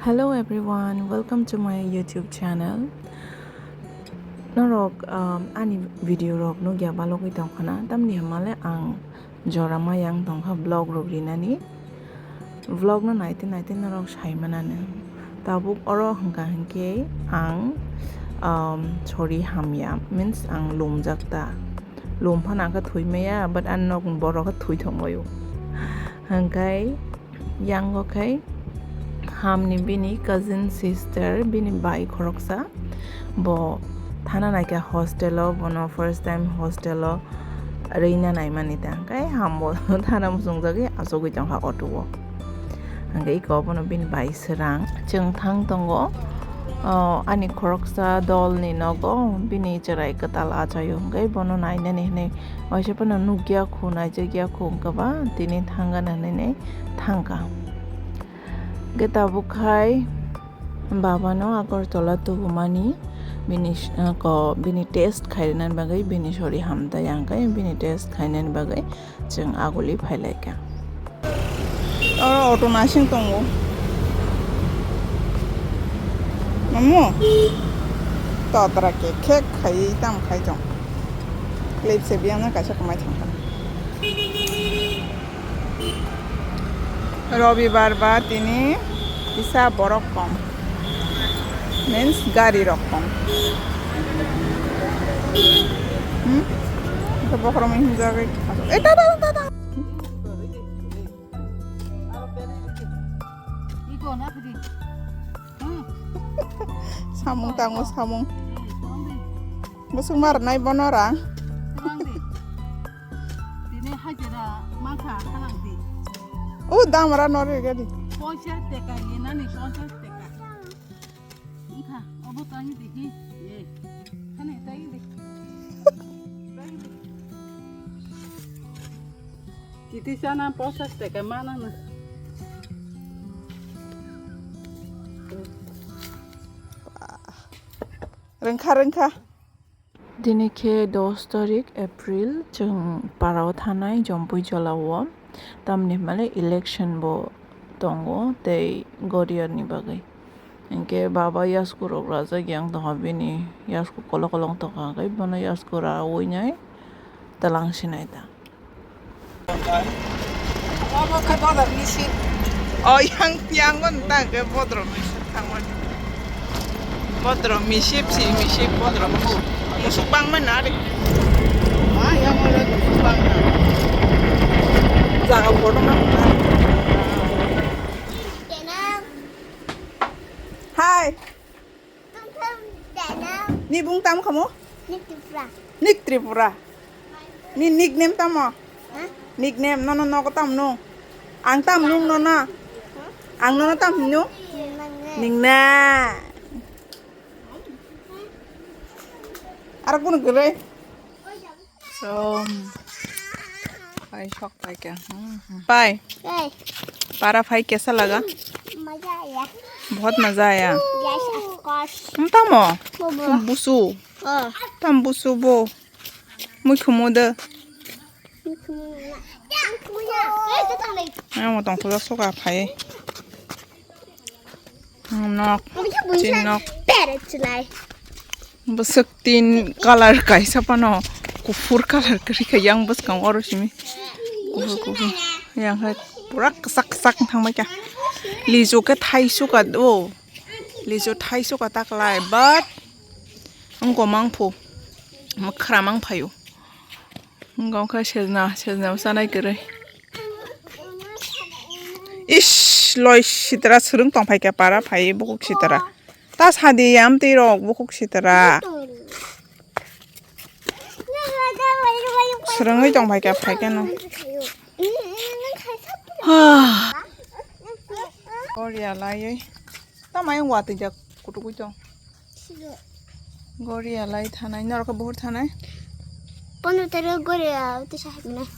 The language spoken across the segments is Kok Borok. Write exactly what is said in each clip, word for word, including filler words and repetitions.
Hello everyone, welcome to my YouTube channel. Norok, um, ani video rok nukya balogwi tongkhana, tamni hwnmale ang jora ma yang tongkha vlog rok rinani. Vlog no naite naite norok sai manano. Tabuk oro hwnkha hwnkhe ang, um, sori hamya, means ang lumjak ta. Lum phano ang khe thwi maya, but ani nok borok khe thwi thwng baio. Hwnkhe yango khe hamni bini cousin sister, bini bai khoroksa, bo thana naikha hostel o, bono first time hostel o rwina naimani ta, hwnkhe hambo thana muchungjagwi achugwi tongkha auto o. Hwnkhe iko bono bini bai swrang chwng thang tongo, o, ani khoroksa dolni nogo bini chwrai kwtal achaio, hwnkhe bono nainani hwnwi waisa phano nukya khu, naijakya khu, hwnkhe ba tini thangana hwnwi thangkha. Hwnkhe tabuk khai babano Agartala tubumani bini s-, ko bini test khainani bagwi, bini sori hamtai, hwnkhe bini test khainani bagwi chwng aguli phailaikha. Oro auto nasing tongo. Mamu, totra khe khek khai tam khai tong. Clip se biyang na kaisa kamai thangkha. Robibar ba tini kisa borok kom. Means gari rok kom. Hmm? Bokhorok hinjagwi. Eh, ta, ta, ta, ta. Samung tango samung. Busuk mar nai bono rang. Tini hajira mangkha halang di. O damra nori gadi. Ponchas teka ni nani ponchas teka. Wngkha, obo tangi di hi. Ye. Hani tangi di. Tangi di. Titi sana ponchas teka mana na. Rengkha, rengkha. Dini khe dos tarik April, chwng parao thanai Jompui jolao, tamni hwnmale election bo tongo tei Goria ni bagwi. Hinkhe baba yasku rok rajak yang tongkha, bini yasku kolok kolok tongkha, hwnkhe bono yasku raui nai twlang sinai ta. Obo khe bodol misip. O yang, yang bo nang khe bodol misip thangmani. Bodol misip si misip bodol bu. Musuk bangmani ari. Ma yang ole musuk bangmani. Jaga photo ma. Hai. Ni bung tamo kamo? Nik Tripura. Nik Tripura. Ni nickname tamo? Ha? Nickname nono nogo tam nung? Ang tam nung nono? Ang nono tam nung? Ningna. Aro kunu gure? Som. Pai sok pai kya. Hmm, hmm. Pai. Hey. Para phai kaisa laga? मजा आया। बहुत मजा आया। Yes, of course। Tamo? Bobo। Busu। Oh। Tam busu bo। Mui khumu de। Ang tong khuja soka phai। Nok, chin nok. Bwswk tin colour kaisa phano kuphur colour kwrwi kha yang bwskango oro simi. Kuphur, kuphur. Yang hai pura kwchak kwchak wng thangbai kha. Lichu khe thaisu ka o. Lichu thaisu ka ta kwlai, but wngkha mangphu. Mwkhra mangphaio. Wngkha sejna, sejna bwsa nai kwrwi. Ish, loi sitra swrwng tong phai kha para phai bukhuk sitra. Ta sadi yam twi rok bukhuk sitra. Swrwngwi tong phai kha phai khe no. Goria laiwi. Tamo ayang watwi jak kutukwi tong. Goria lai thanai, norok buhur thanai. Pondro tarik Goria tisa hapnai.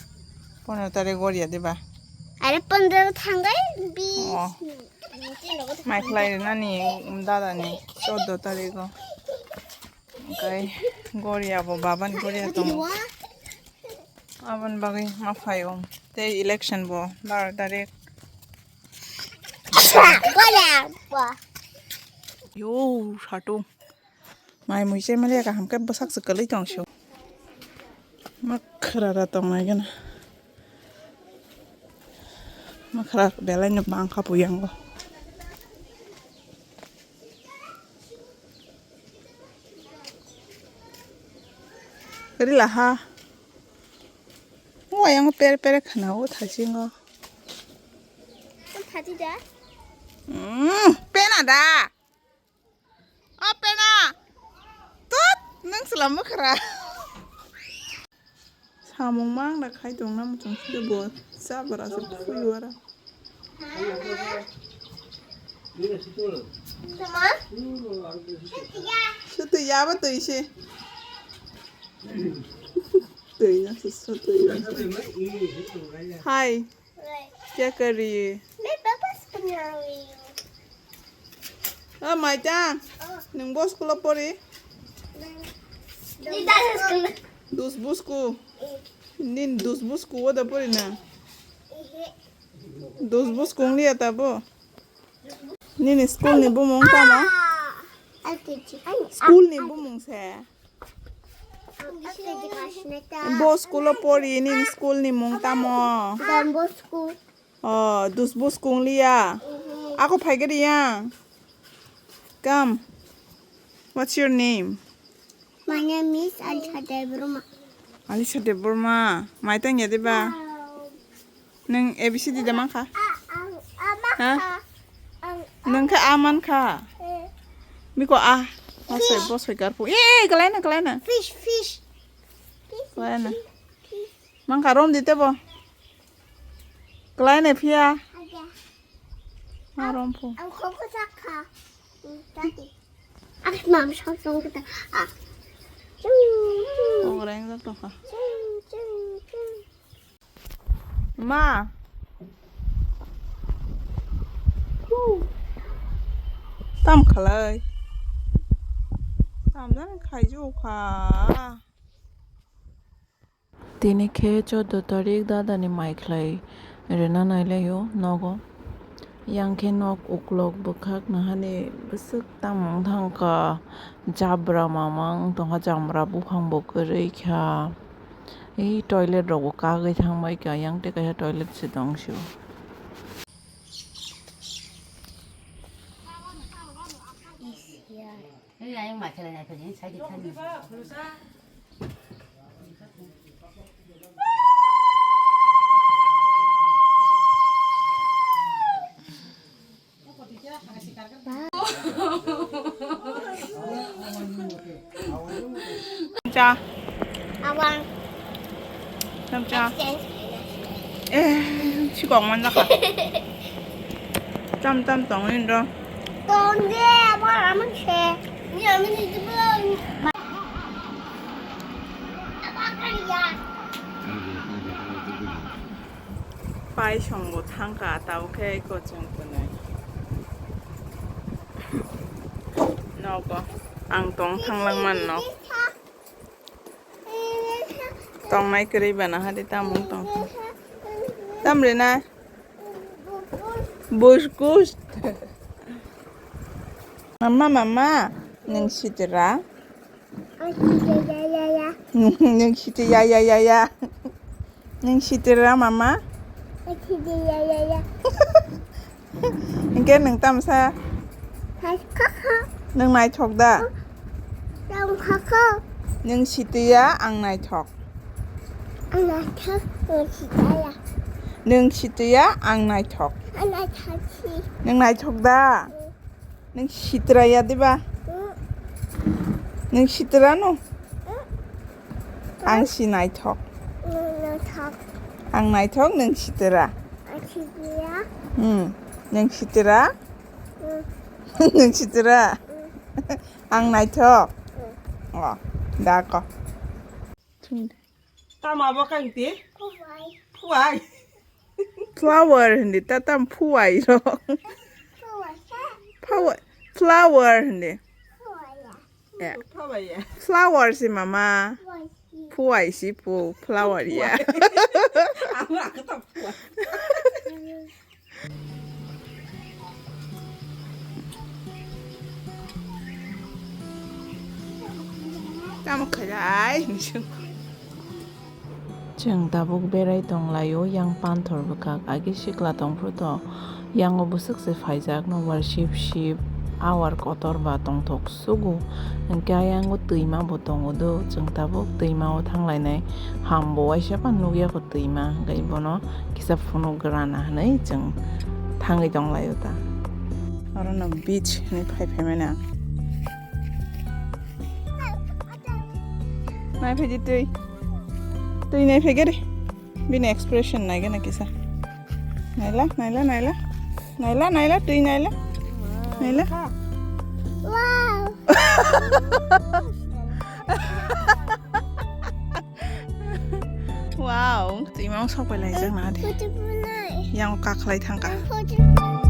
Pondro tarik Goria diba? Are pondro thangai bis. Oh. Mai khlai nani dada ni choddo tarik o. Okai Goria bo baban Goria tong. Abon bagwi ma phaio. Tei election bo baro tarik. Yo, satung. Mai mui se mali kaham khe bwsak se kwlwi tong sio. Makhra da tong nai gana. Makhra belai no bang kha puyango. Rila ha. Wayang pere pere khana o thasingo. Thati da? Mm, pena da. O pena. Tut, nang selam makhra. Samung mang da khai tong nam tong sida bo. Sabara se phui wara. Sida yaba tui se. Tui na se tui na. Hi. क्या कर रही है? मैं पापा से बना रही हूँ। O Maitang, nung bo school o pori? Dida school. Dos Bosco. Nin Dos Bosco o da pori na? Dos Bosco wng liya tabo? Nini school ni bumung tamo? School ni bumung se? Bo school o pori, nini school ni mung tamo? Don Bosco. Oh, Dos Bosco wng liya. Ako phai gari yang. Come. What's your name? My name is Alisha Debbarma. Alisha Debbarma. Mai tang ya deba? Nung A B C D da man kha? Ha? Nung kha a man kha? Miko a. Bosoi, bosoi garpu. Eh, eh, kalai na, kalai na. Fish, fish. Kalai na. Man kha rom di tebo. Kalai na phiya. Ma rom phu. Ang kho kho sak kha. Tati. Ak mam sam song kita. Ah. Chung, chung. Ong reng jak tong kha. Chung, chung, chung. Ma. Tam khalai. Tam jani khai jo kha. Tini khe choudo tarik dadani mai khlai rwna nailaio nogo. Yang khe nok uklok bwkhak nahani bwswk tamo wng thangkha, jabra mamang tongkha, jamra buphang bo kwrwi kha. Ei toilet rok bo kagwi thangbai kha, yang tei kaisa toilet se tong sio. Ei, ayang ma khelai nai phai, side side. Cha. Awang. Tam cha. Exchange. Eh, si kong man ka. Tam tam tong in ro. Tong de, abo aman se. Ni aman ni tu belum. Pai song bo thang ka, tao khe ko chwng twnwi. Nogo ang tong thang lang man no. Tongnai kwrwi bana hadi tamung tong. Tam rina. Bush, bush. Mama, mama, nung sitra. Nung sitra ya, ya, ya, ya. Nung sitra, mama. Hingke nung tamsa. Nung naithok da? Nung sitwi ya, ang naithok. Ang naithok, nung sitwi ya. Nung sitwi ya, ang naithok. Ang naithok si. Nung naithok da? Mm. Nung sitra ya diba? Mm. Nung sitra no? Mm. Ang si naithok. Nung naithok. Ang naithok, nung sitra. Ang sitra. Hmm. Nung sitra? Mm. Nung sitra. Mm. Ang naithok. Mm. Oh, da ko. Tama bo kang ti? Phuai. Phuai. Flower hindi, ta tam phuai ro. Phuai sa. Phawa-, flower hindi. Phuai ya. Eh, Phuai ya. Flower si mama. Phuai si. Phuai si pu, flower ya. Aku, aku tak phuai. Tamo khailai. Chwng tabuk berai tonglaio yang panthor bwkhak, agi sikla tongphuru to yango bwswk se phaijak no, war sip sip awar kotor ba tongthok sugo, hwnkhe ayango twima bo tongo do, chwng tabuk twima o thanglainai, ham bo waisa phano nukya kho twima, hwnkhe bono kisa phunuk rana hwnwi chwng thangwi tonglaio ta. Oro no beach hwnwi phai phaimani ang. Nai phaidi twi. Twi nai phaigari. Bini expression nai gana kisa. Naila, naila, naila. Naila, naila, twi naila. Naila. Wow. Wow, twi mang sok pai lai jak na di. Photo punai. Yang kakhlai thangka. Photo.